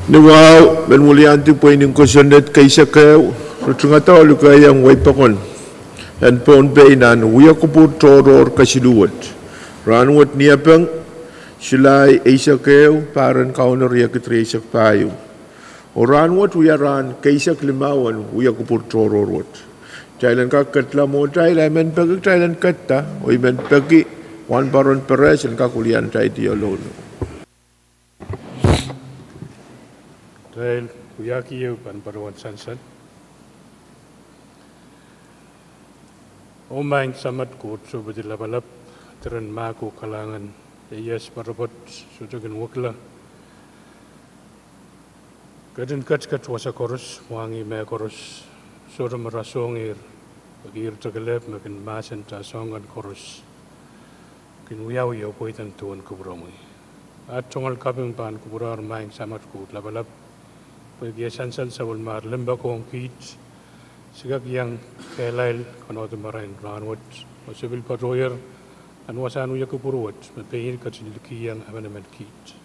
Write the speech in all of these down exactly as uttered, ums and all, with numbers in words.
Ni wahu, men weliandi pweinen kosonned keisek ehu, ritingada oh likaiong weipokon en Pohnpei nan wiakupwur tohrohr kesiluh wet. Rahnwet Niepeng, Sulai eisek ehu, pahr en Kauno riekid rieisek pahieu. Oh rahnwet wia rahn keisek limau en wiakupwur tohrohr wet. Kitail en kak ketla mwohtail, a I men peki kitail en ketta, oh I men peki Wahnpoaron Perez en kak weliandi louno. Kitail wiahki ehu pahn patohwan sansal. Oh Maing Samat Koht Sohpeiong Lapalap, diren mahk oh kalahngan, ieias poatopoat sohte kin wekila. Ketin ketiket wasa koaros, mwahngih mehkoaros, sohte me rasehng ihr, pwehki irail tekelep me kin mahsenda soahng kan koaros kin wiawi oh pweida duwen kupwuromwi. At tungoal kaping pahn kupwurehr Maing Samat Koht Lapalap, pwehki e sansal sapwellimomwi limpoak ong kiht, se kak iang kehlail konehdi marain rahnwet, oh se pil patohier nan wasahn wiakupwur wet me pein ketin likihong emenemen kiht.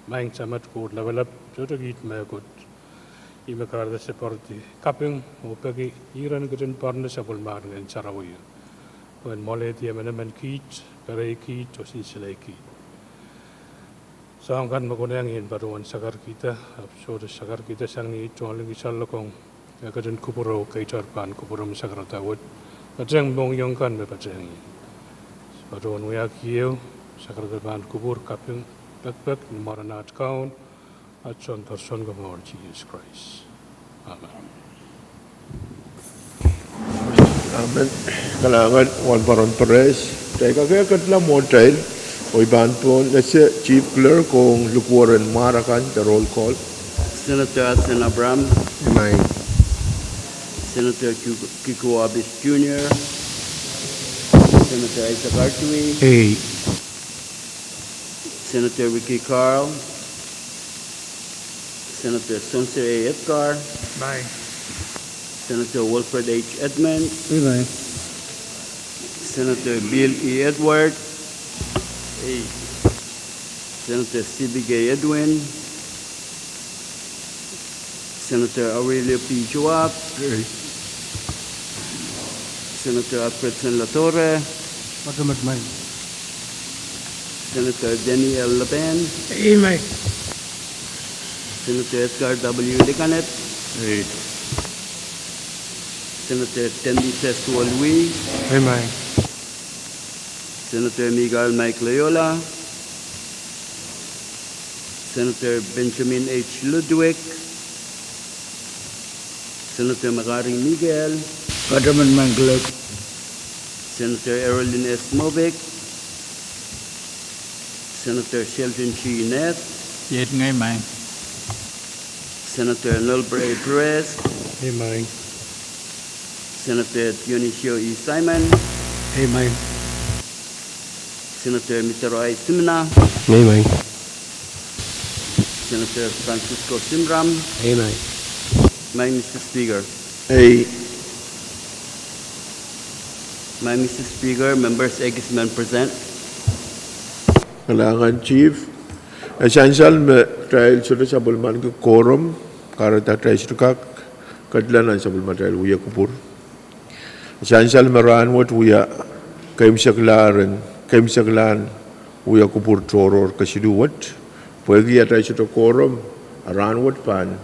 Maing Samat Koht Lapalap, sohte kiht mehkot. Ih me kahrehda se poaridi kaping oh peki iren ketin poaridi sapwellimomwi Ngehn Sarawio, pwehn mwoalehdi emenemen kiht, perei kiht oh sinsile kiht. Soahng kan me konehng I en patohwan sakarkihda, ahpw sohte sakarkihda sang ni tohnlingki sallokong, e ketin kupwure oh keitar pahn kupwuromwi sakarada wet, patehng mohngiong kan me patehng ie. Patohwan wiahki ehu, sakarada pahn kupwur, kaping, pekpek ni mwaren at Kaun, at Sounkomour Sises Krais. Amen. Amen. Kalahngan Wahnpoaron Perez. Kitail kak ketla mwohtail, oh I pahn pwon ese Chief Clerk ong likwer en mwahr akan de roll call. Senator Hudson Abraham. Amen. Senator Kiko Abis Junior. Senator Isaac Artui. Ei. Senator Ricky Carl. Senator Spencer A. Edgar. Amen. Senator Wilfred H. Edmund. Amen. Senator Bill E. Edward. Ei. Senator Sibi K. Edwin. Senator Aurelio P. Schwab. Ei. Senator Alfredson Latore. Amen. Senator Denny L. Laban. Amen. Senator Edgar W. Likanet. Ei. Senator Tembi Sesuolwi. Amen. Senator Michael Mike Loyola. Senator Benjamin H. Ludwig. Senator McCarthy Miguel. Amen. Senator Eraldine S. Movic. Senator Sheldon G. Neth. Iet ngehi, Maing. Senator Nolbert A. Perez. Ei, Maing. Senator Dionisio E. Simon. Ei, Maing. Senator Mitero I. Simina. Ei, Maing. Senator Francisco Simram. Ei, Maing. Maing Mister Speaker. Ei. Maing Mister Speaker, members ekis men present. Kalahngan Chief. E sansal me kitail sohte sapwellimaniki quorum, kahrehda kitail sohte kak ketla nan sapwellimatail wiakupwur. E sansal me rahnwet wia keimwseklahr en, keimwseklahn wiakupwur tohrohr kesiluh wet. Pwehki atail sohte quorum, a rahnwet pahn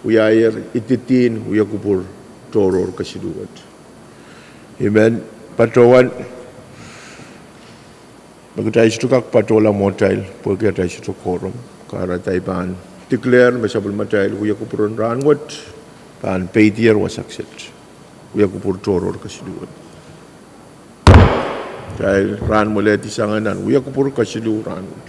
wiahier ididihn wiakupwur tohrohr kesiluh wet. I men patohwan me kitail sohte kak patohla mwohtail pwehki atail sohte quorum, kahrehda I pahn declare me sapwellimatail wiakupwur en rahnwet pahn peidier wasa kiset, wiakupwur tohrohr kesiluh wet. Kitail rahn mwalehdi sang nan wiakupwur kesiluh rahnwet.